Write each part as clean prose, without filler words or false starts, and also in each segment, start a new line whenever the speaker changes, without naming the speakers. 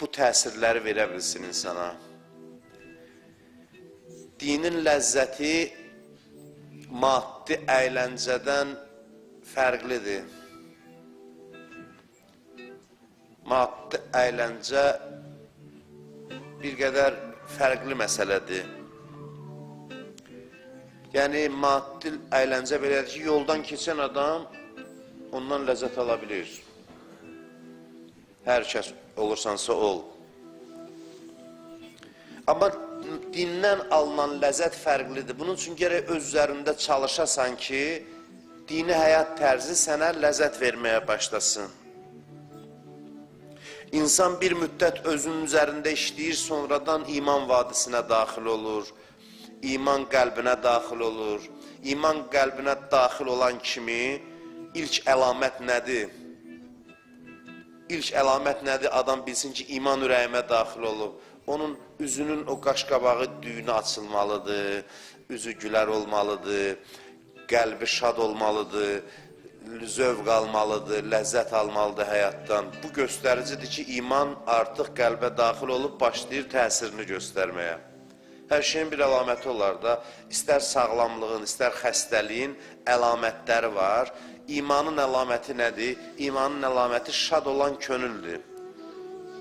bu təsirləri verə bilsin insana. Dinin ləzzəti maddi əyləncədən fərqlidir. Maddi əyləncə bir qədər fərqli məsələdir. Yəni, maddi əyləncə belədir ki, yoldan keçən adam ondan ləzzət ala bilir. Hər kəs olursansa ol. Amma dindən alınan ləzzət fərqlidir. Bunun üçün gərək öz üzərində çalışasan ki, dini həyat tərzi sənə ləzzət verməyə başlasın. İnsan bir müddət özünün üzərində işləyir, sonradan iman vadisinə daxil olur. İman qəlbinə daxil olur. İman qəlbinə daxil olan kimi ilk əlamət nədir? İlk əlamət nədir? Adam bilsin ki, iman ürəyimə daxil olub. Onun üzünün o qaşqabağı düyünü açılmalıdır, üzü gülər olmalıdır, qəlbi şad olmalıdır, zövq almalıdır, ləzzət almalıdır həyatdan. Bu göstəricidir ki, iman artıq qəlbə daxil olub başlayır təsirini göstərməyə. Hər şeyin bir əlaməti olar da, istər sağlamlığın, istər xəstəliyin əlamətləri var. İmanın əlaməti nədir? İmanın əlaməti şad olan könüldür.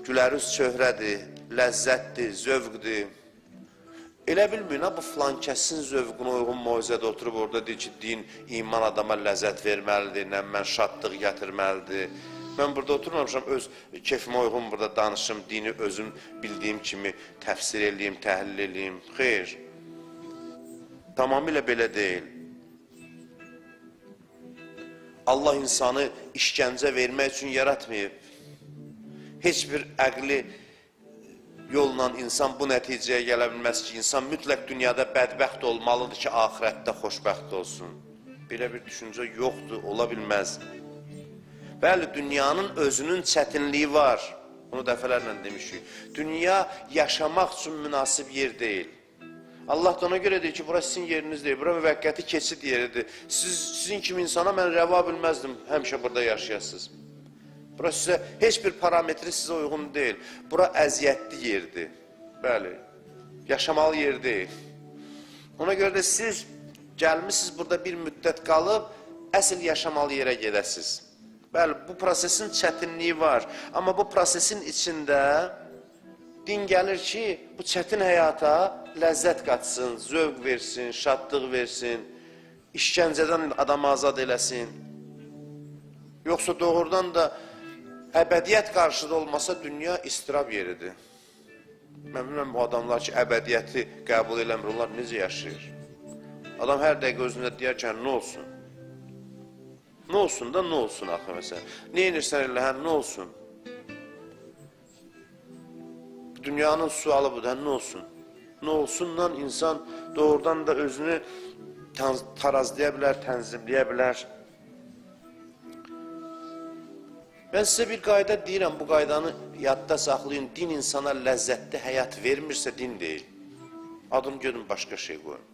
Gülərüz çöhrədir, ləzzətdir, zövqdir. Elə bilməyin, ha, bu filan kəsin zövqünə uyğun moizədə oturub orada deyir ki, din, iman adama ləzzət verməlidir, nə mən şadlıq gətirməlidir. Mən burada oturmamışam, öz kefimə uyğun burada danışım, dini özüm bildiyim kimi təfsir eləyim, təhlil eləyim. Xeyr, tamamilə belə deyil. Allah insanı işgəncə vermək üçün yaratmayıb. Heç bir əqli yolla insan bu nəticəyə gələ bilməz ki, insan mütləq dünyada bədbəxt olmalıdır ki, axirətdə xoşbəxt olsun. Belə bir düşüncə yoxdur, ola bilməz. Bəli, dünyanın özünün çətinliyi var. Bunu dəfələrlə demişik. Dünya yaşamaq üçün münasib yer deyil. Allah da ona görə deyir ki, bura sizin yeriniz deyil, bura müvəqqəti keçid yeridir. Sizin kimi insana mən rəva bilməzdim, həmişə burada yaşayasınız. Bura sizə heç bir parametri sizə uyğun deyil. Bura əziyyətli yerdir. Bəli, yaşamalı yer deyil. Ona görə də siz gəlmişsiniz burada bir müddət qalıb, əsl yaşamalı yerə gedəsiniz. Bəli, bu prosesin çətinliyi var. Amma bu prosesin içində din gəlir ki, bu çətin həyata ləzzət qatsın, zövq versin, şadlıq versin, işgəncədən adamı azad eləsin. Yoxsa doğrudan da əbədiyyət qarşıda olmasa dünya istirab yeridir. Mən bilmirəm bu adamlar ki, əbədiyyəti qəbul eləmir, onlar necə yaşayır? Adam hər dəqiqə özündə deyər ki, nə olsun? Nə olsun da nə olsun axı məsələn? Nə edirsən elə, hə, nə olsun? Dünyanın sualı budur, hə, nə olsun? Nə olsunla insan doğrudan da özünü tarazlaya bilər, tənzimləyə bilər. Mən sizə bir qayda deyirəm, bu qaydanı yadda saxlayın. Din insana ləzzətli həyat vermirsə, din deyil. Adını gedin başqa şey qoyun.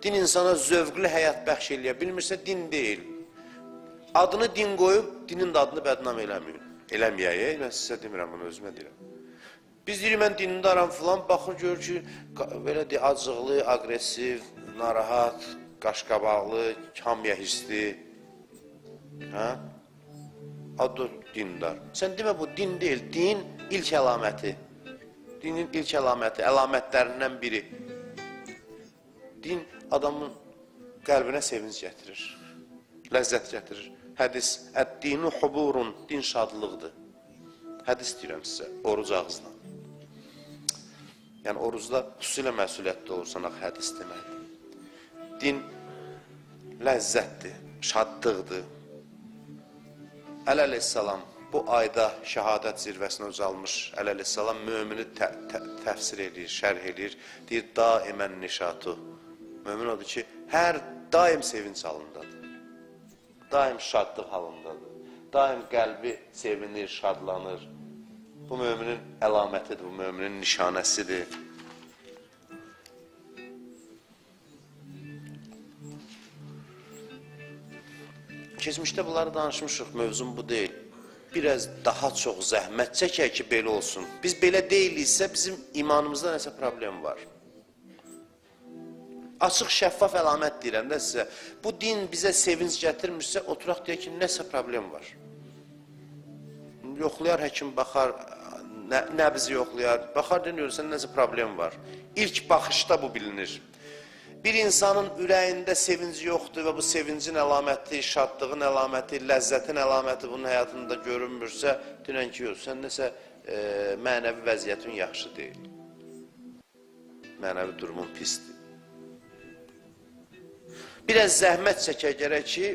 Din insana zövqlü həyat bəxş eləyə bilmirsə, din deyil. Adını din qoyub, dinin də adını bədnam eləməyin. Eləməyək, mən sizə demirəm bunu, özümə deyirəm. Biz deyirik, mən dindaram filan, baxır, görür ki, belə deyir, acıqlı, aqressiv, narahat, qaşqabaqlı, hamıya hissli. Hə? Adı dindar. Sən demə bu din deyil, din ilk əlaməti. Dinin ilk əlaməti, əlamətlərindən biri. Din adamın qəlbinə sevinc gətirir, ləzzət gətirir. Hədis, əd-dinu huburun, din şadlıqdır. Hədis deyirəm sizə, oruc ağızdan. Yəni, orucda xüsusilə məsuliyyətli olursan, axı hədis deməkdir. Din ləzzətdir, şadlıqdır. Əli əleyhissalam bu ayda şəhadət zirvəsinə ucalmış Əli əleyhissalam mömini təfsir eləyir, şərh eləyir. Deyir, daimən nişatu. Mömin odur ki, hər daim sevinç halındadır. Daim şadlıq halındadır. Daim qəlbi sevinir, şadlanır. Bu möminin əlamətidir, bu möminin nişanəsidir. Keçmişdə bunları danışmışıq, mövzum bu deyil. biraz daha çox zəhmət çəkək ki, belə olsun. Biz belə deyiliksə, bizim imanımızda nəsə problem var. Açıq, şəffaf əlamət deyirəm də sizə. Bu din bizə sevinc gətirmirsə, oturaq deyək ki, nəsə problem var. Yoxlayar, həkim baxar, nəbzi yoxlayar, baxar, deyir, görürsən, nəsə problem var. İlk baxışda bu bilinir. Bir insanın ürəyində sevinci yoxdur və bu sevincin əlaməti, şadlığın əlaməti, ləzzətin əlaməti bunun həyatında görünmürsə, denən ki, yox, sən nəsə mənəvi vəziyyətin yaxşı deyil. Mənəvi durumun pisdir. Biraz zəhmət çəkək gərək ki,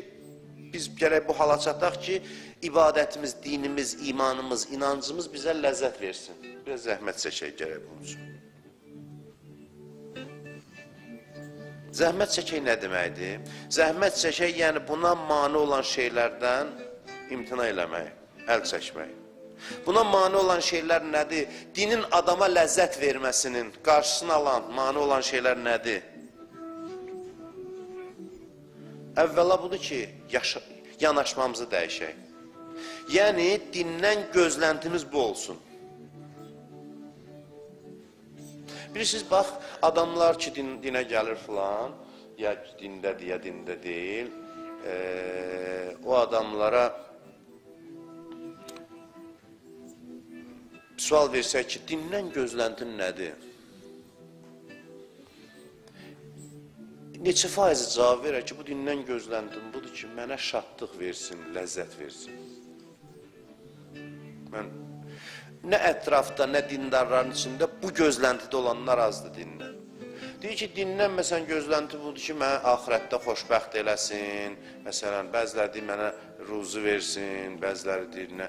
biz gərək bu hala çataq ki, ibadətimiz, dinimiz, imanımız, inancımız bizə ləzzət versin. Biraz zəhmət çəkək gərək bunun üçün. Zəhmət çəkək nə deməkdir? Zəhmət çəkək, yəni buna mane olan şeylərdən imtina eləmək, əl çəkmək. Buna mane olan şeylər nədir? Dinin adama ləzzət verməsinin qarşısını alan, mane olan şeylər nədir? Əvvəla budur ki, yanaşmamızı dəyişək. Yəni, dindən gözləntimiz bu olsun. Bilirsiniz, bax, adamlar ki, dinə gəlir filan, ya dindədir, ya dində deyil, o adamlara sual versək ki, dindən gözləntin nədir? Neçə faizi cavab verər ki, bu dindən gözləntim budur ki, mənə şadlıq versin, ləzzət versin. Mən nə ətrafda, nə dindarların içində bu gözləntidə olanlar azdır dindən. Deyir ki, dindən məsələn gözlənti budur ki, mənə axirətdə xoşbəxt eləsin, məsələn, bəziləri deyir, mənə ruzu versin, bəziləri deyir, nə.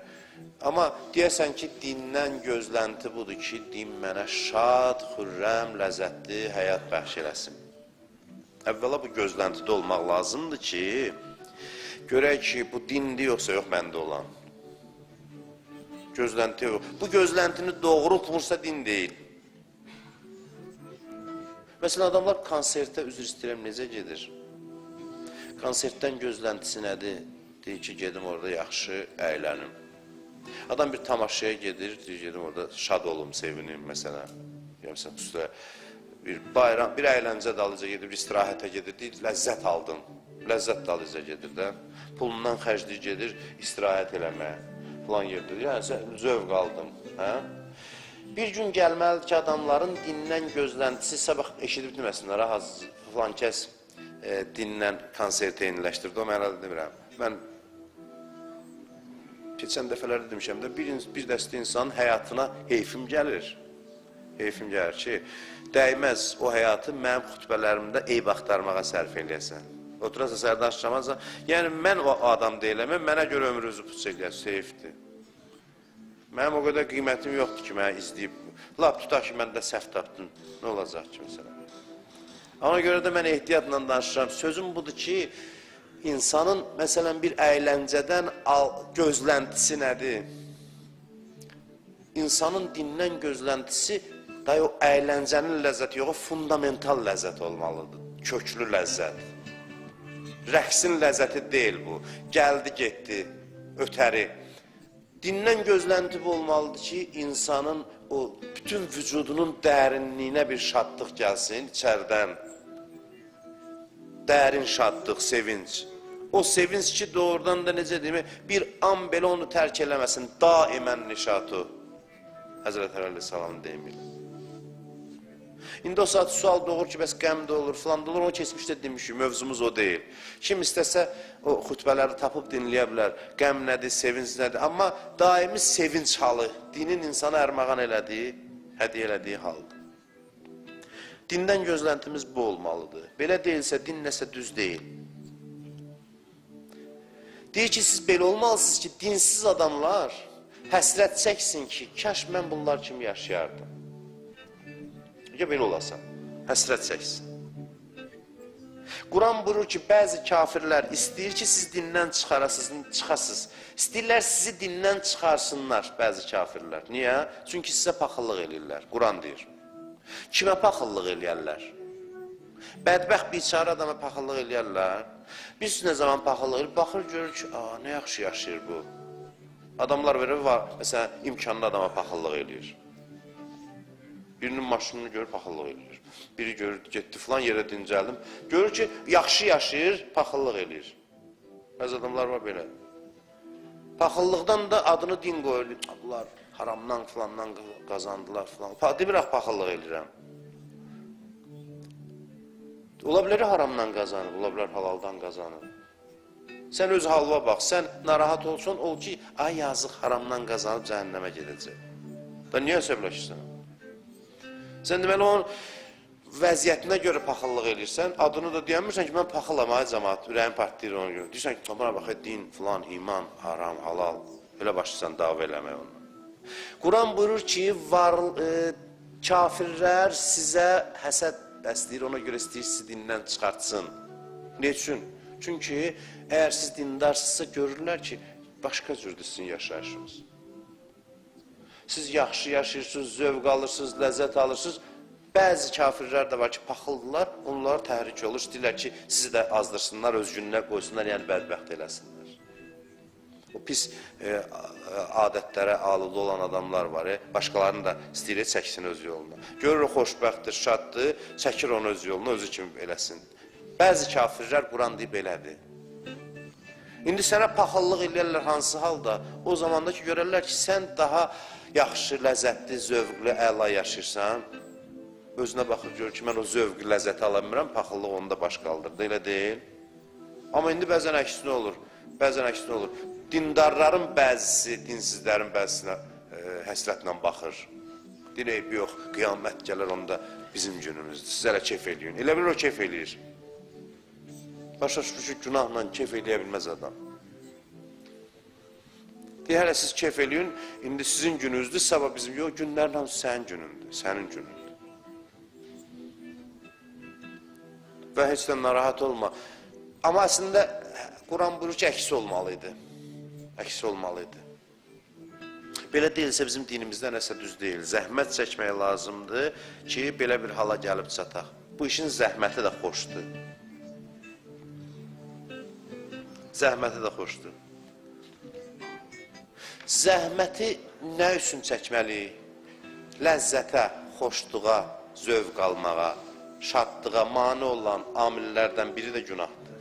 Amma deyəsən ki, dindən gözlənti budur ki, din mənə şad, xürrəm, ləzzətli həyat bəxş eləsin. Əvvəla bu gözləntidə olmaq lazımdır ki, görək ki, bu dindir yoxsa yox məndə olan. Gözlənti yox. Bu gözləntini doğrultmursa din deyil. Məsələn, adamlar konsertə, üzr istəyirəm, necə gedir? Konsertdən gözləntisi nədir? Deyir ki, gedim orada yaxşı əylənim. Adam bir tamaşaya gedir, deyir, gedim orada şad olum, sevinim, məsələn. Ya, məsələn, xüsusilə bir bayram, bir əyləncə dalıca gedir, bir istirahətə gedir, deyir, ləzzət aldım. Ləzzət dalıca gedir də. Pulundan xərcləyir, gedir istirahət eləməyə. Filan yerdə, yəni zövq aldım. Hə? Bir gün gəlməlidir ki, adamların dindən gözləntisi, sabah eşidib deməsinlər, ha, filan kəs dindən konsert eyniləşdirdi, o mənada demirəm. Mən keçən dəfələrdə demişəm də, bir dəstə insanın həyatına heyfim gəlir. Heyfim gəlir ki, dəyməz o həyatı mənim xütbələrimdə eyb axtarmağa sərf eləyəsən. Oturasa sərdən danışamazsa, yəni mən o adam deyiləm, mənə görə ömrünüzü puç eləyəsiniz, heyfdir. Mənim o qədər qiymətim yoxdur ki, məni izləyib, lap tutaq ki, mən də səhv tapdım, nə olacaq ki, məsələn. Ona görə də mən ehtiyatla danışıram. Sözüm budur ki, insanın, məsələn, bir əyləncədən gözləntisi nədir? İnsanın dindən gözləntisi, day o əyləncənin ləzzəti yox, o fundamental ləzzət olmalıdır, köklü ləzzət. Rəqsin ləzzəti deyil bu. Gəldi, getdi, ötəri. Dindən gözlənti bu olmalıdır ki, insanın o bütün vücudunun dərinliyinə bir şadlıq gəlsin içəridən. Dərin şadlıq, sevinc. O sevinc ki, doğrudan da necə deyim, bir an belə onu tərk eləməsin, daimən nişatı. Həzrət Əli Əleyhissalamın deyimi ilə. İndi o saat sual doğur ki, bəs qəm də olur, filan da olur, onu keçmişdə demişik, mövzumuz o deyil. Kim istəsə o xütbələri tapıb dinləyə bilər. Qəm nədir, sevinc nədir? Amma daimi sevinc halı, dinin insana ərmağan elədiyi, hədiyyə elədiyi haldır. Dindən gözləntimiz bu olmalıdır. Belə deyilsə, din nəsə düz deyil. Deyir ki, siz belə olmalısınız ki, dinsiz adamlar həsrət çəksin ki, kaş mən bunlar kimi yaşayardım. Ya belə olasan, həsrət çəksin. Quran buyurur ki, bəzi kafirlər istəyir ki, siz dindən çıxasınız. İstəyirlər sizi dindən çıxarsınlar bəzi kafirlər. Niyə? Çünki sizə paxıllıq eləyirlər. Quran deyir. Kimə paxıllıq eləyərlər? Bədbəxt biçarə adama paxıllıq eləyərlər. Biz nə zaman paxıllıq eləyir? Baxır, görür ki, nə yaxşı yaşayır bu. Adamlar verir, var, məsələn, imkanlı adama paxıllıq eləyir. Birinin maşınını görür, paxıllıq eləyir. Biri görür, getdi filan yerə dincəldim. Görür ki, yaxşı yaşayır, paxıllıq eləyir. Bəzi adamlar var belə. Paxıllıqdan da adını din qoyur. Bunlar haramdan filandan qazandılar filan. Demir, paxıllıq eləyirəm. Ola bilər haramdan qazanıb, ola bilər halaldan qazanıb. Sən öz halına bax, sən narahat olsun, ol ki, ay yazıq haramdan qazanıb cəhənnəmə gedəcək. Da niyə əsəbləşirsən? Sən deməli onun vəziyyətinə görə paxıllıq eləyirsən, adını da deyəmirsən ki, mən paxılam, ay cəmaat, ürəyim partlayır ona görə. Deyirsən ki, buna bax, din, filan, iman, haram, halal, elə başlayırsan dava eləmək onunla. Quran buyurur ki, kafirlər sizə həsəd bəsləyir, ona görə istəyir sizi dindən çıxartsın. Ne üçün? Çünki əgər siz dindarsınızsa görürlər ki, başqa cürdür sizin yaşayışınız. Siz yaxşı yaşayırsınız, zövq alırsınız, ləzzət alırsınız. Bəzi kafirlər də var ki, paxıldılar, onlar təhrik olur, istəyirlər ki, sizi də azdırsınlar, öz gününə qoysunlar, yəni bədbəxt eləsinlər. O pis adətlərə alılı olan adamlar var, başqalarını da istəyir, çəksin öz yoluna. Görür o xoşbəxtdir, şaddır, çəkir onu öz yoluna, özü kimi eləsin. Bəzi kafirlər Quran deyib belədir. İndi sənə paxıllıq eləyərlər hansı halda? O zamanda ki, görərlər ki, sən daha yaxşı, ləzzətli, zövqlü, əla yaşayırsan. Özünə baxır, görür ki, mən o zövqü, ləzzəti ala bilmirəm, paxıllıq onu da baş qaldırdı, elə deyil. Amma indi bəzən əksinə olur, bəzən əksinə olur. Dindarların bəzisi, dinsizlərin bəzisinə həsrətlə baxır. Deyir, eybi yox, qiyamət gələr onda bizim günümüzdür, siz hələ kef eləyin. Elə bilir o kef eləyir. Başa düşür ki, günahla kef eləyə bilməz adam. Deyir, hələ siz kef eləyin, indi sizin gününüzdür, sabah bizim yox, günlərin hamısı sənin günündür, sənin günündür. Və heç də narahat olma. Amma əslində Quran buyurur ki, əksi olmalı idi. Əksi olmalı idi. Belə deyilsə bizim dinimizdə nəsə düz deyil. Zəhmət çəkmək lazımdır ki, belə bir hala gəlib çataq. Bu işin zəhməti də xoşdur. Zəhməti də xoşdur. Zəhməti nə üçün çəkməliyik? Ləzzətə, xoşluğa, zövq almağa, şadlığa mane olan amillərdən biri də günahdır.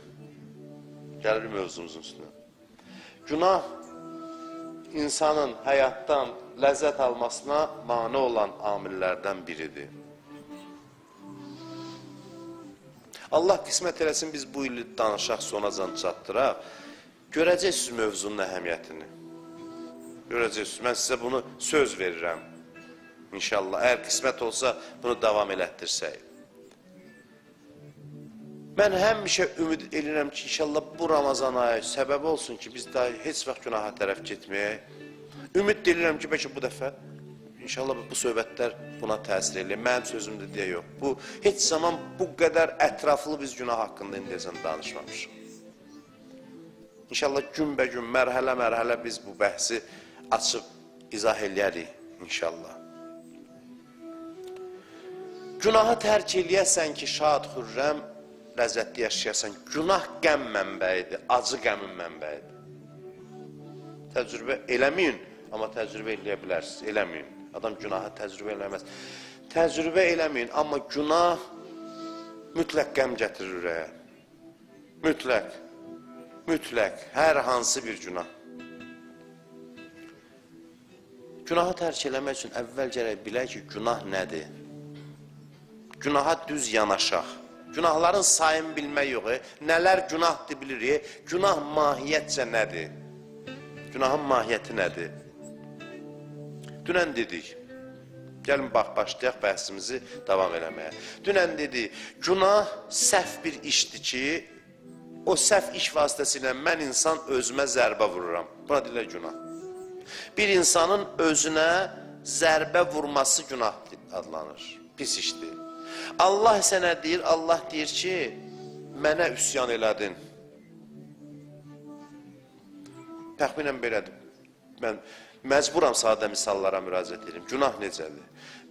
Gəlirik mövzumuzun üstünə. Günah insanın həyatdan ləzzət almasına mane olan amillərdən biridir. Allah qismət eləsin, biz bu ili danışaq, sonacan çatdıraq. Görəcəksiniz mövzunun əhəmiyyətini. Görəcəksiniz. Mən sizə bunu söz verirəm. İnşallah. Əgər qismət olsa, bunu davam elətdirsək. Mən həmişə ümid edirəm ki, inşallah bu Ramazan ayı səbəb olsun ki, biz daha heç vaxt günaha tərəf getməyək. Ümid edirəm ki, bəlkə bu dəfə inşallah bu söhbətlər buna təsir eləyir. Mənim sözümdə deyə yox. Bu, heç zaman bu qədər ətraflı biz günah haqqında indiyəsən danışmamışıq. İnşallah günbəgün, mərhələ-mərhələ biz bu bəhsi açıb izah eləyərik inşallah. Günahı tərk eləyəsən ki, şad, xürrəm, ləzzətli yaşayasan. Günah qəm mənbəyidir, acı qəmin mənbəyidir. Təcrübə eləməyin, amma təcrübə eləyə bilərsiniz, eləməyin. Adam günahı təcrübə eləməz. Təcrübə eləməyin, amma günah mütləq qəm gətirir ürəyə. Mütləq, mütləq, hər hansı bir günah. Günahı tərk eləmək üçün əvvəl gərək bilək ki, günah nədir? Günaha düz yanaşaq. Günahların sayını bilmək yox. Nələr günahdır bilirik. Günah mahiyyətcə nədir? Günahın mahiyyəti nədir? Dünən dedik. Gəlin bax, başlayaq bəhsimizi davam eləməyə. Dünən dedik, günah səhv bir işdir ki, o səhv iş vasitəsilə mən insan özümə zərbə vururam. Buna deyirlər günah. Bir insanın özünə zərbə vurması günah adlanır. Pis işdir. Allah isə nə deyir? Allah deyir ki, mənə üsyan elədin. Təxminən belədir. Mən məcburam sadə misallara müraciət edirəm. Günah necədir?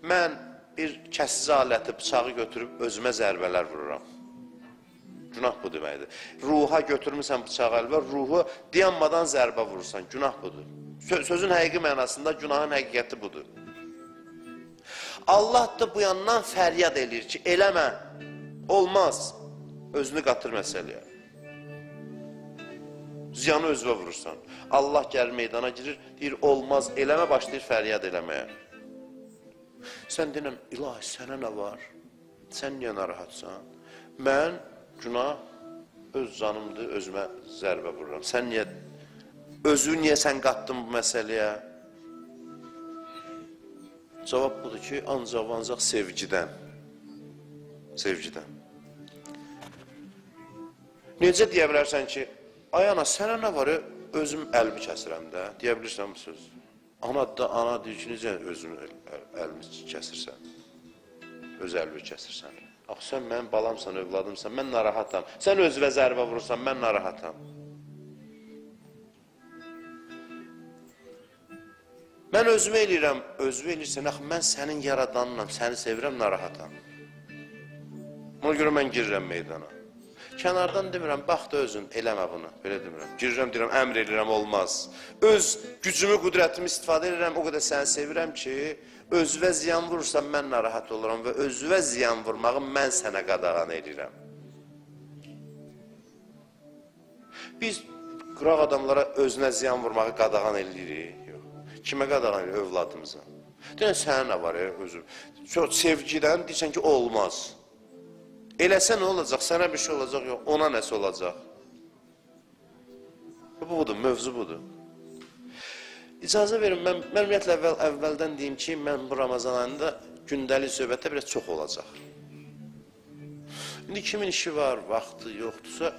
Mən bir kəsici aləti, bıçağı götürüb özümə zərbələr vururam. Günah bu deməkdir. Ruha götürmüsən bıçağı əlbə, ruhu dayanmadan zərbə vurursan. Günah budur. Sözün həqiqi mənasında günahın həqiqəti budur. Allah da bu yandan fəryad eləyir ki, eləmə, olmaz, özünü qatır məsələyə. Ziyanı özünə vurursan. Allah gəlir meydana girir, deyir, olmaz, eləmə, başlayır fəryad eləməyə. Sən deyirəm, ilahi, sənə nə var? Sən niyə narahatsan? Mən günah öz canımdır, özümə zərbə vururam. Sən niyə, özü niyə sən qatdın bu məsələyə? Cavab budur ki, ancaq və ancaq sevgidən. Sevgidən. Necə deyə bilərsən ki, ay ana, sənə nə var, özüm əlimi kəsirəm də, deyə bilirsən bu söz. Ana da, ana deyir ki, necə özünü əlimi kəsirsən? Öz əlimi kəsirsən. Axı, sən mənim balamsan, övladımsan, mən narahatam. Sən özünə zərbə vurursan, mən narahatam. Mən özümü eləyirəm, özümü eləyirsən, axı mən sənin yaradanınam, səni sevirəm, narahatam. Ona görə mən girirəm meydana. Kənardan demirəm, bax da özün, eləmə bunu, belə demirəm. Girirəm, deyirəm, əmr eləyirəm, olmaz. Öz gücümü, qüdrətimi istifadə edirəm, o qədər səni sevirəm ki, özünə ziyan vurursan, mən narahat oluram və özünə ziyan vurmağı mən sənə qadağan eləyirəm. Biz qıraq adamlara özünə ziyan vurmağı qadağan eləyirik. Yox. Kimə qadağan eləyirik? Övladımıza. Deyirəm, sənə nə var, özüm? Çox sevgidən deyirsən ki, olmaz. Eləsə nə olacaq? Sənə bir şey olacaq, yox, ona nəsə olacaq. Bu budur, mövzu budur. İcazə verin, mən ümumiyyətlə əvvəldən deyim ki, mən bu Ramazan ayında gündəlik söhbətdə biraz çox olacaq. İndi kimin işi var, vaxtı yoxdursa,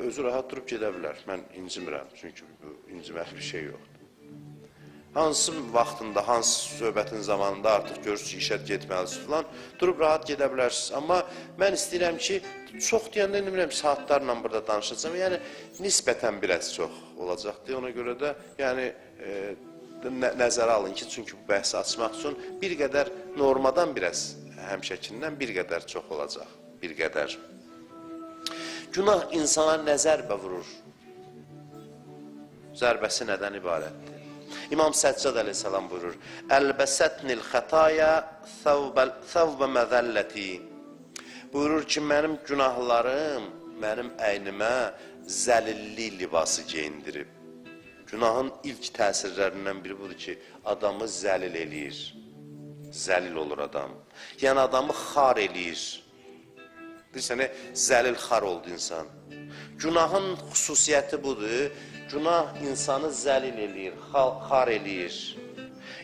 özü rahat durub gedə bilər. Mən incimirəm, çünki bu inciməli bir şey yoxdur. Hansı vaxtında, hansı söhbətin zamanında artıq görürsünüz ki, işə getməlisiniz filan, durub rahat gedə bilərsiniz. Amma mən istəyirəm ki, çox deyəndə demirəm, saatlarla burada danışacağam. Yəni, nisbətən biraz çox olacaqdır. Ona görə də, yəni, nəzərə alın ki, çünki bu bəhsi açmaq üçün bir qədər normadan biraz, həmişəkindən bir qədər çox olacaq. Bir qədər. Günah insana nə zərbə vurur? Zərbəsi nədən ibarətdir? İmam Səccad əleyhissalam buyurur: Əlbəsətnil xətaya thəvbə məzəlləti. Buyurur ki, mənim günahlarım mənim əynimə zəlillik libası geyindirib. Günahın ilk təsirlərindən biri budur ki, adamı zəlil eləyir. Zəlil olur adam. Yəni adamı xar eləyir. Bilirsən, zəlil xar oldu insan. Günahın xüsusiyyəti budur. Günah insanı zəlil eləyir, xar eləyir.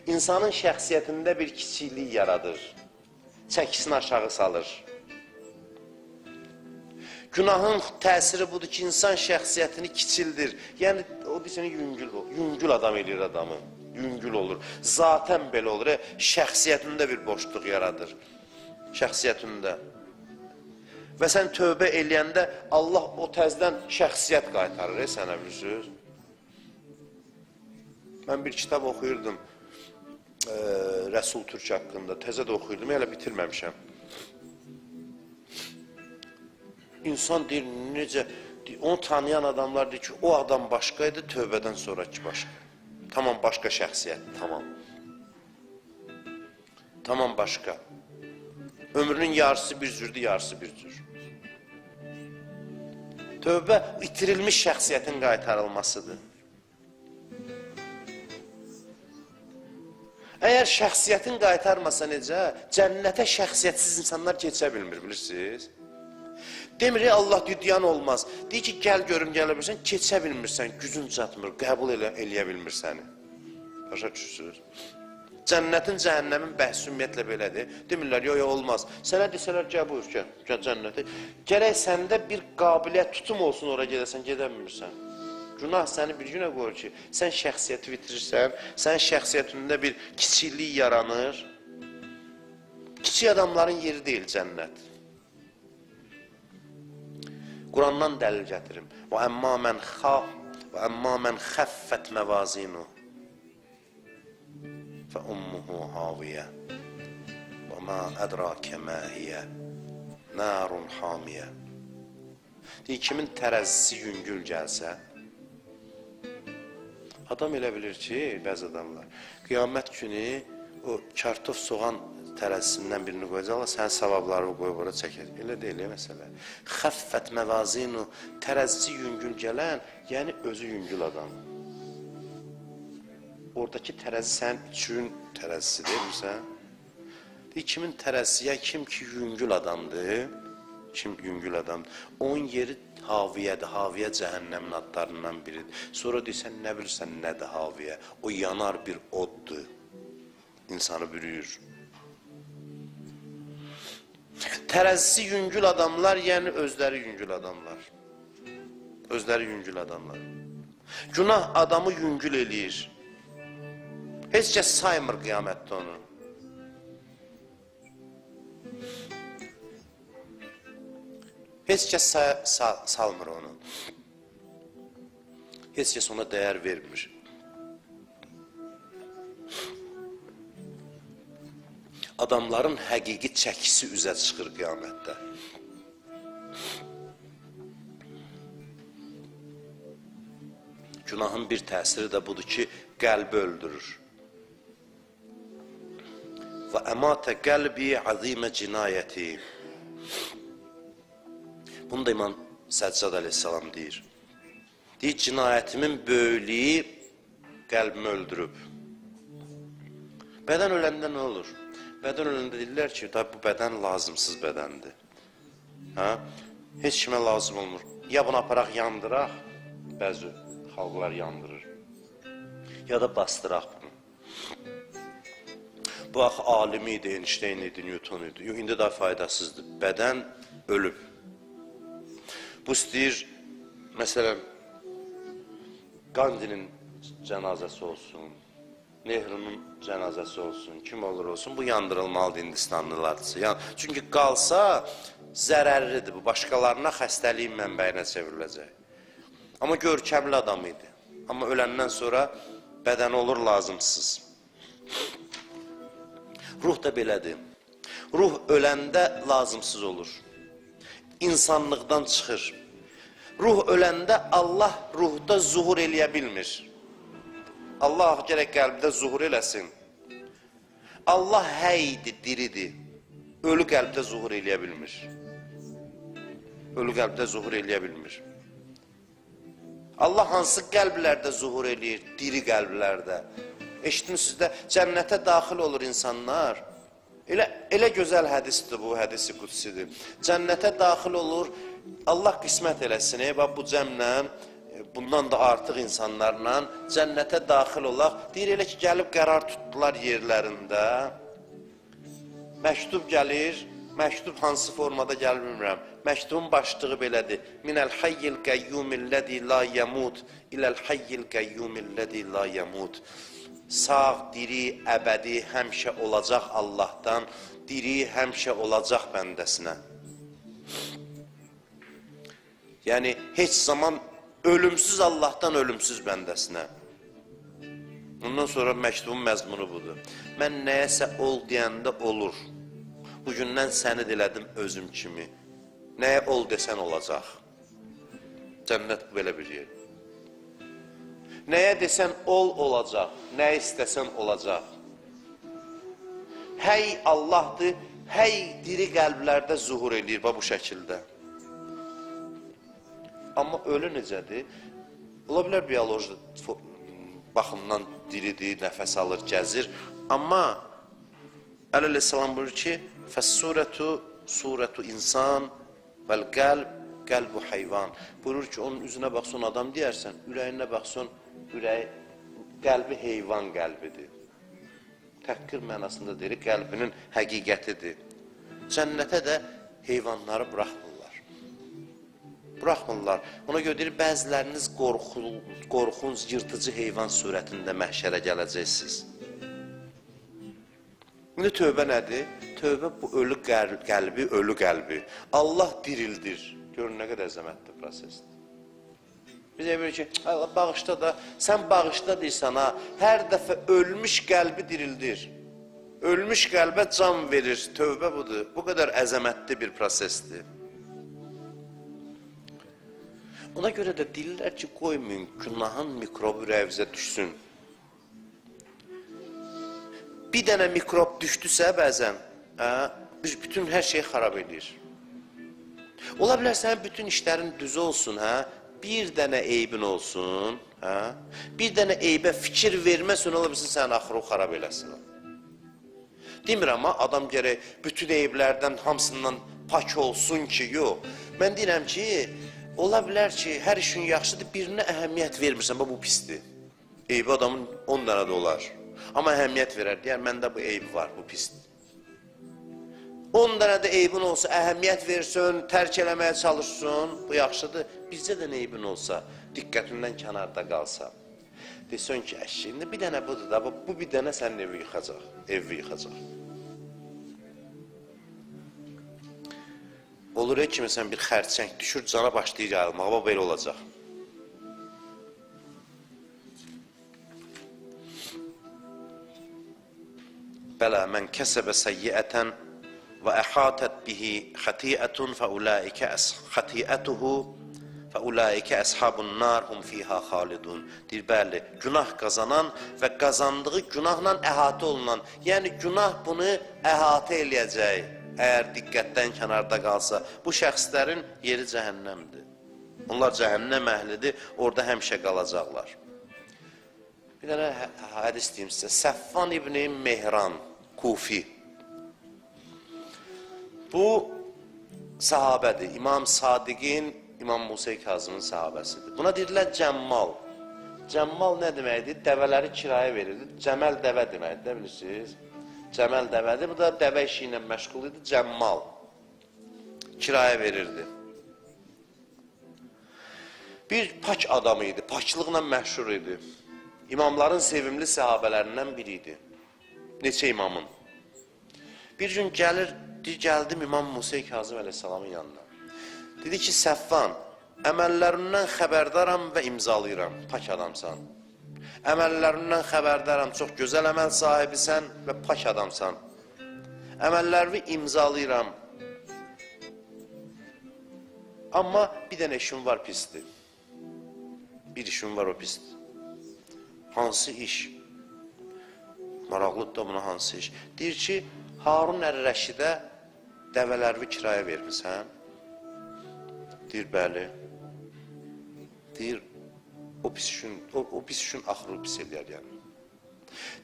İnsanın şəxsiyyətində bir kiçiklik yaradır. Çəkisini aşağı salır. Günahın təsiri budur ki, insan şəxsiyyətini kiçildir. Yəni, o deyirsən, yüngül, yüngül adam eləyir adamı. Yüngül olur. Zatən belə olur. Şəxsiyyətində bir boşluq yaradır. Şəxsiyyətində. Və sən tövbə eləyəndə Allah o təzdən şəxsiyyət qaytarır, sənə bilirsiniz. Mən bir kitab oxuyurdum Rəsul Türk haqqında. Təzə də oxuyurdum, hələ bitirməmişəm. İnsan deyir, necə, onu tanıyan adamlar deyir ki, o adam başqaydı, tövbədən sonraki başqa. Tamam başqa şəxsiyyət, tamam. Tamam başqa. Ömrünün yarısı bir cürdür, yarısı bir cür. Tövbə itirilmiş şəxsiyyətin qaytarılmasıdır. Əgər şəxsiyyətin qaytarmasa necə? Cənnətə şəxsiyyətsiz insanlar keçə bilmir, bilirsiniz? Demir, Allah deyir, olmaz. Deyir ki, gəl görüm, gələ bilirsən, keçə bilmirsən, gücün çatmır, qəbul eləyə bilmir səni. Başa düşürsünüz? Cənnətin, cəhənnəmin bəhsi ümumiyyətlə belədir. Demirlər, yox, yox, olmaz. Sənə desələr, gəl buyur, gəl, gəl cənnətə. Gərək səndə bir qabiliyyət, tutum olsun, ora gedəsən, gedə bilmirsən. Günah səni bir günə qoyur ki, sən şəxsiyyəti bitirirsən, sənin şəxsiyyətində bir kiçiklik yaranır. Kiçik adamların yeri deyil cənnət. Qurandan dəlil gətirim. Və əmmə mən xaf və əmmə mən xəffət məvazinu fə ummuhu haviyə və ma ədrake mə hiyə narun hamiyə. Deyir, kimin tərəzisi yüngül gəlsə, Adam elə bilir ki, bəzi adamlar, qiyamət günü o kartof soğan tərəzisindən birini qoyacaqlar, sənin savabları qoyub ora çəkir. Elə deyil, məsələ. Xəffət məvazinu, tərəzisi yüngül gələn, yəni özü yüngül adam. Oradakı tərəzi sənin üçün tərəzisidir, bilirsən? Deyir, kimin tərəzisi, yəni kim ki yüngül adamdır, kim yüngül adamdır, onun yeri haviyədir, haviyə cəhənnəmin adlarından biridir. Sonra deyirsən, nə bilirsən nədir haviyə? O yanar bir oddur, insanı bürüyür. Tərəzisi yüngül adamlar, yəni özləri yüngül adamlar. Özləri yüngül adamlar. Günah adamı yüngül eləyir. Heç kəs saymır qiyamətdə onu. Heç kəs salmır onu. Heç kəs ona dəyər vermir. Adamların həqiqi çəkisi üzə çıxır qiyamətdə. Günahın bir təsiri də budur ki, qəlbi öldürür. Və əmatə qəlbi azimə cinayəti. Bunu da İmam Səccad əleyhissalam deyir. Deyir, cinayətimin böyüklüyü qəlbimi öldürüb. Bədən öləndə nə olur? Bədən öləndə deyirlər ki, da bu bədən lazımsız bədəndir. Hə? Heç kimə lazım olmur. Ya bunu aparaq yandıraq, bəzi xalqlar yandırır. Ya da bastıraq bunu. Bu axı alimi idi, Einstein idi, Newton idi. Yox, indi daha faydasızdır. Bədən ölüb. Bu istəyir, məsələn, Qandinin cənazəsi olsun, Nehrunun cənazəsi olsun, kim olur olsun, bu yandırılmalıdır Hindistanlılardısa. Yəni, çünki qalsa zərərlidir bu, başqalarına xəstəliyin mənbəyinə çevriləcək. Amma görkəmli adam idi. Amma öləndən sonra bədəni olur lazımsız. Ruh da belədir. Ruh öləndə lazımsız olur. İnsanlıqdan çıxır. Ruh öləndə Allah ruhda zuhur eləyə bilmir. Allah gərək qəlbdə zuhur eləsin. Allah həydir, diridir. Ölü qəlbdə zuhur eləyə bilmir. Ölü qəlbdə zuhur eləyə bilmir. Allah hansı qəlblərdə zuhur eləyir? Diri qəlblərdə. Eşitmişsiniz də, cənnətə daxil olur insanlar. Elə gözəl hədisdir bu, hədisi qudsidir. Cənnətə daxil olur, Allah qismət eləsin, bax bu cəmlə, bundan da artıq insanlarla cənnətə daxil olaq. Deyir elə ki, gəlib qərar tutdular yerlərində. Məktub gəlir, məktub hansı formada gəlir bilmirəm. Məktubun başlığı belədir. Minəl hayyil qəyyumilləzi la yəmut iləl hayyil qəyyumilləzi la yəmut. Sağ, diri, əbədi, həmişə olacaq Allahdan, diri, həmişə olacaq bəndəsinə. Yəni, heç zaman ölümsüz Allahdan ölümsüz bəndəsinə. Ondan sonra məktubun məzmunu budur. Mən nəyəsə ol deyəndə olur. Bugündən səni dilədim özüm kimi. Nəyə ol desən olacaq. Cənnət belə bir yer. Nəyə desən ol olacaq, nə istəsən olacaq. Həy Allahdır, həy diri qəlblərdə zuhur eləyir bu şəkildə. Amma ölü necədir? Ola bilər bioloji baxımdan diridir, nəfəs alır, gəzir. Amma Əli əleyhissalam buyurur ki, fəssurətu surətu insan vəl qəlb qəlbu heyvan. Buyurur ki, onun üzünə baxsan adam deyərsən, ürəyinə baxsan, ürəyi, qəlbi heyvan qəlbidir. Təhqir mənasında deyir, qəlbinin həqiqətidir. Cənnətə də heyvanları buraxmırlar. Buraxmırlar. Ona görə deyir, bəziləriniz qorxunc, yırtıcı heyvan surətində məhşərə gələcəksiniz. İndi tövbə nədir? Tövbə bu ölü qəlbi, ölü qəlbi. Allah dirildir. Görün nə qədər əzəmətli prosesdir. Biz elə ki, Allah bağışla da, sən bağışla deyirsən ha, hər dəfə ölmüş qəlbi dirildir. Ölmüş qəlbə can verir. Tövbə budur. Bu qədər əzəmətli bir prosesdir. Ona görə də deyirlər ki, qoymayın günahın mikrobu ürəyinizə düşsün. Bir dənə mikrob düşdüsə bəzən, bütün hər şeyi xarab edir. Ola bilər sənin bütün işlərin düz olsun, hə? Bir dənə eybin olsun, hə? Bir dənə eybə fikir verməsin, ola bilsin sənin axırı xarab eləsin. Demirəm, ha, adam gərək bütün eyblərdən hamısından pak olsun ki, yox. Mən deyirəm ki, ola bilər ki, hər işin yaxşıdır, birinə əhəmiyyət vermirsən, bax bu pisdir. Eybi adamın 10 dənə də olar. Amma əhəmiyyət verər, deyər, məndə bu eyb var, bu pisdir. 10 dənə də eybin olsa, əhəmiyyət versin, tərk eləməyə çalışsın, bu yaxşıdır. Bircə dənə eybin olsa, diqqətindən kənarda qalsa, desin ki, əşi, indi bir dənə budur da, bu bir dənə sənin evi yıxacaq, evi yıxacaq. Olur ki, məsələn, bir xərçəng düşür, cana başlayır yayılmağa, bax, belə olacaq. Bələ, mən kəsəbə səyyiətən və əhatət bihi xətiətun fəulaikə xətiətuhu fəulaikə əshabun nar hum fiha xalidun. Deyir, bəli, günah qazanan və qazandığı günahla əhatə olunan, yəni günah bunu əhatə eləyəcək, əgər diqqətdən kənarda qalsa, bu şəxslərin yeri cəhənnəmdir. Onlar cəhənnəm əhlidir, orada həmişə qalacaqlar. Bir dənə hədis deyim sizə. Səffan İbni Mehran, Kufi. Bu sahabədir. İmam Sadiqin, İmam Musa Kazımın sahabəsidir. Buna deyirlər Cəmmal. Cəmmal nə deməkdir? Dəvələri kirayə verirdi. Cəməl dəvə deməkdir, də bilirsiniz? Cəməl dəvədir. Bu da dəvə işi ilə məşğul idi. Cəmmal. Kirayə verirdi. Bir pak adam idi. Paklıqla məşhur idi. İmamların sevimli səhabələrindən biri idi. Neçə imamın. Bir gün gəlir, deyir, gəldim İmam Musa Kazım əleyhissalamın yanına. Dedi ki, Səffan, əməllərindən xəbərdaram və imzalayıram, pak adamsan. Əməllərindən xəbərdaram, çox gözəl əməl sahibisən və pak adamsan. Əməllərimi imzalayıram. Amma bir dənə işim var pisdir. Bir işim var, o pisdir. Hansı iş? Maraqlıdır da buna hansı iş? Deyir ki, Harun Ər-Rəşidə dəvələrimi kirayə vermisən? Deyir, bəli. Deyir, o pis işin, o pis işin axırı pis eləyər yəni.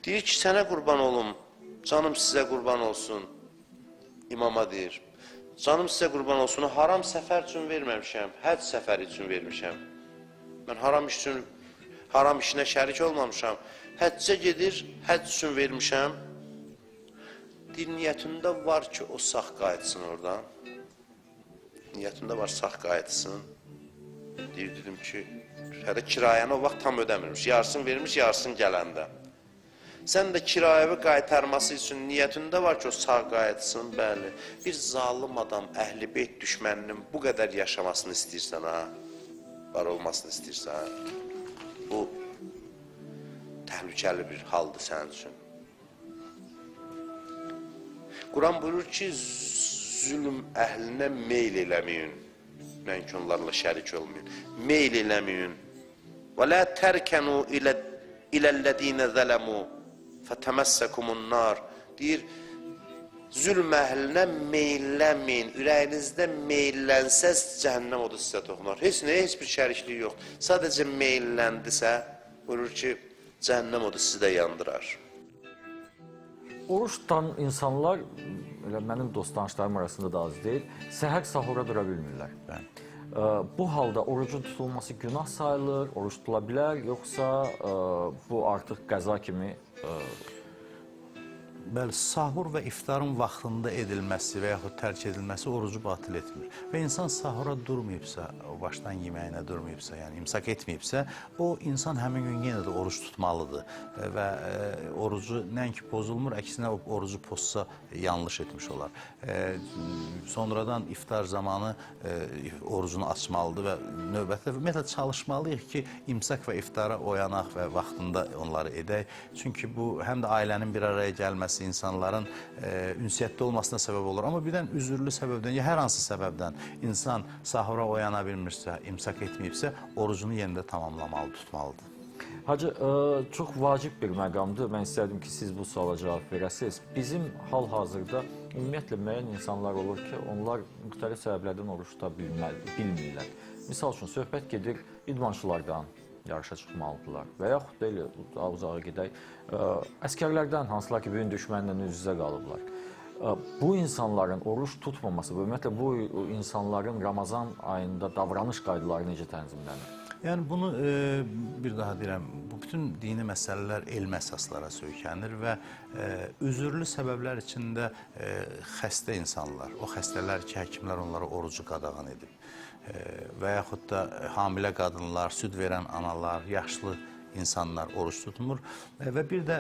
Deyir ki, sənə qurban olum, canım sizə qurban olsun. İmama deyir, canım sizə qurban olsun, haram səfər üçün verməmişəm, həcc səfəri üçün vermişəm. Mən haram iş üçün, haram işinə şərik olmamışam. Həccə gedir, həcc üçün vermişəm. Deyir, niyyətində var ki, o sağ qayıtsın oradan. Niyyətində var sağ qayıtsın. Deyir, dedim ki, hələ kirayəni o vaxt tam ödəmirmiş. Yarısını vermiş, yarısını gələndə. Sən də kirayəvi qaytarması üçün niyyətində var ki, o sağ qayıtsın, bəli. Bir zalım adam, əhl-i beyt düşməninin bu qədər yaşamasını istəyirsən, ha? Var olmasını istəyirsən. Bu təhlükəli bir haldır sənin üçün. Quran buyurur ki, zülm əhlinə meyl eləməyin. Nəinki onlarla şərik olmayın. Meyl eləməyin. Və la tərkənu iləl-ləzīnə zələmu fətəməssəkumun nar. Deyir, zülm əhlinə meyllənməyin. Ürəyinizdə meyllənsə, cəhənnəm odu sizə toxunar. Heç nə, heç bir şəriklik yox. Sadəcə meylləndisə, buyurur ki, cəhənnəm odu sizi də yandırar.
Oruç tutan insanlar, elə mənim dost danışlarım arasında da az deyil, səhər sahura dura bilmirlər. Bəli. Bu halda orucun tutulması günah sayılır, oruç tutula bilər, yoxsa bu artıq qəza kimi
Bəli, sahur və iftarın vaxtında edilməsi və yaxud tərk edilməsi orucu batil etmir. Və insan sahura durmayıbsa, o başdan yeməyinə durmayıbsa, yəni imsak etməyibsə, o insan həmin gün yenə də oruc tutmalıdır. Və orucu nəinki pozulmur, əksinə o orucu pozsa yanlış etmiş olar. Sonradan iftar zamanı orucunu açmalıdır və növbəti ümumiyyətlə çalışmalıyıq ki, imsak və iftara oyanaq və vaxtında onları edək. Çünki bu həm də ailənin bir araya gəlməsi, etməsi, insanların ünsiyyətdə olmasına səbəb olur. Amma birdən üzürlü səbəbdən ya hər hansı səbəbdən insan sahura oyana bilmirsə, imsak etməyibsə, orucunu yenə də tamamlamalı, tutmalıdır.
Hacı, çox vacib bir məqamdır. Mən istərdim ki, siz bu suala cavab verəsiniz. Bizim hal-hazırda ümumiyyətlə müəyyən insanlar olur ki, onlar müxtəlif səbəblərdən oruç tuta bilmirlər. Misal üçün, söhbət gedir idmançılardan yarışa çıxmalıdırlar və yaxud da elə daha uzağa gedək, əsgərlərdən, hansılar ki, bu gün düşmənlə üz-üzə qalıblar. Bu insanların oruç tutmaması, ümumiyyətlə bu insanların Ramazan ayında davranış qaydaları necə tənzimlənir?
Yəni bunu bir daha deyirəm, bu bütün dini məsələlər elmi əsaslara söykənir və üzürlü səbəblər içində xəstə insanlar, o xəstələr ki, həkimlər onlara orucu qadağan edib və yaxud da hamilə qadınlar, süd verən analar, yaşlı insanlar oruç tutmur və bir də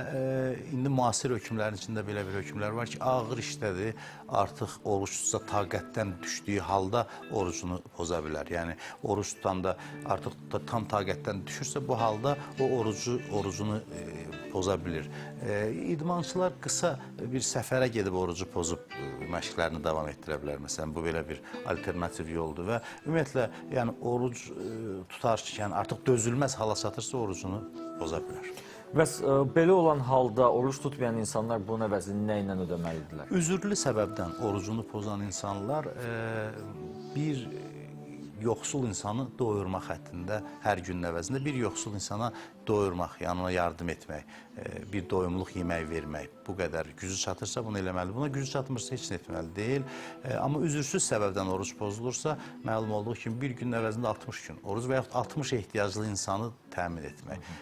indi müasir hökmlərin içində belə bir hökmlər var ki, ağır işdədir, artıq oruç tutsa taqətdən düşdüyü halda orucunu poza bilər. Yəni oruç tutanda artıq tam taqətdən düşürsə bu halda o orucunu poza bilir. İdmançılar qısa bir səfərə gedib orucu pozub məşqlərini davam etdirə bilər. Məsələn, bu belə bir alternativ yoldur və ümumiyyətlə yəni oruc tutarkən artıq dözülməz hala çatırsa orucunu poza bilər.
Bəs belə olan halda oruç tutmayan insanlar bunun əvəzini nə ilə ödəməlidirlər?
Üzürlü səbəbdən orucunu pozan insanlar bir yoxsul insanı doyurmaq həddində hər günün əvəzində bir yoxsul insana doyurmaq, yəni ona yardım etmək, bir doyumluq yemək vermək, bu qədər gücü çatırsa bunu eləməli. Buna gücü çatmırsa heç nə etməli deyil. Amma üzürsüz səbəbdən oruc pozulursa, məlum olduğu kimi bir günün əvəzində 60 gün oruc və yaxud 60 ehtiyaclı insanı təmin etmək.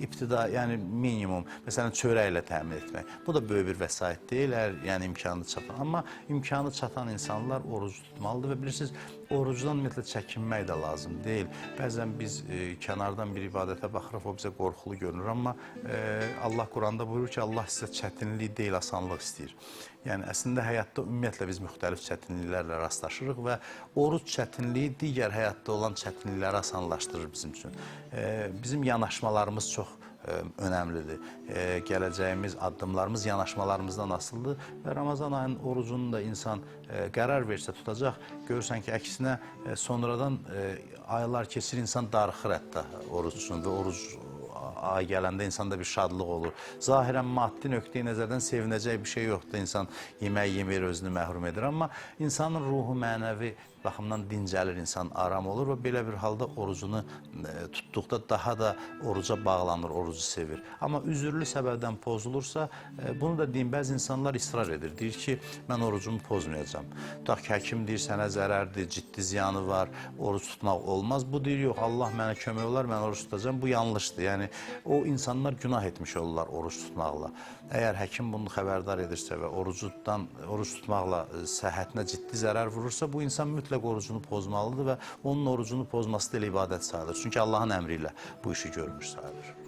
İbtida, yəni minimum, məsələn çörəklə təmin etmək. Bu da böyük bir vəsait deyil, əgər yəni imkanı çatan. Amma imkanı çatan insanlar oruc tutmalıdır və bilirsiniz, orucdan ümumiyyətlə çəkinmək də lazım deyil. Bəzən biz kənardan bir ibadətə baxırıq, o bizə qorxulu görünür, amma Allah Quranda buyurur ki, Allah sizə çətinlik deyil, asanlıq istəyir. Yəni əslində həyatda ümumiyyətlə biz müxtəlif çətinliklərlə rastlaşırıq və oruc çətinliyi digər həyatda olan çətinlikləri asanlaşdırır bizim üçün. Bizim yanaşmalarımız çox önəmlidir. Gələcəyimiz, addımlarımız yanaşmalarımızdan asılıdır və Ramazan ayının orucunu da insan qərar versə tutacaq, görürsən ki, əksinə sonradan aylar keçir, insan darıxır hətta oruc üçün və oruc ay gələndə insanda bir şadlıq olur. Zahirən maddi nöqteyi nəzərdən sevinəcək bir şey yoxdur. İnsan yemək yemir, özünü məhrum edir. Amma insanın ruhu mənəvi baxımdan dincəlir, insan aram olur və belə bir halda orucunu tutduqda daha da oruca bağlanır, orucu sevir. Amma üzürlü səbəbdən pozulursa, bunu da deyim, bəzi insanlar israr edir. Deyir ki, mən orucumu pozmayacağam. Tutaq ki, həkim deyir, sənə zərərdir, ciddi ziyanı var, oruc tutmaq olmaz. Bu deyir, yox, Allah mənə kömək olar, mən oruc tutacağam. Bu yanlışdır. Yəni, o insanlar günah etmiş olurlar oruc tutmaqla. Əgər həkim bunu xəbərdar edirsə və oruc tutmaqla səhhətinə ciddi zərər vurursa, bu insan mütləq orucunu pozmalıdır və onun orucunu pozması da elə ibadət sayılır. Çünki Allahın əmri ilə bu işi görmüş sayılır.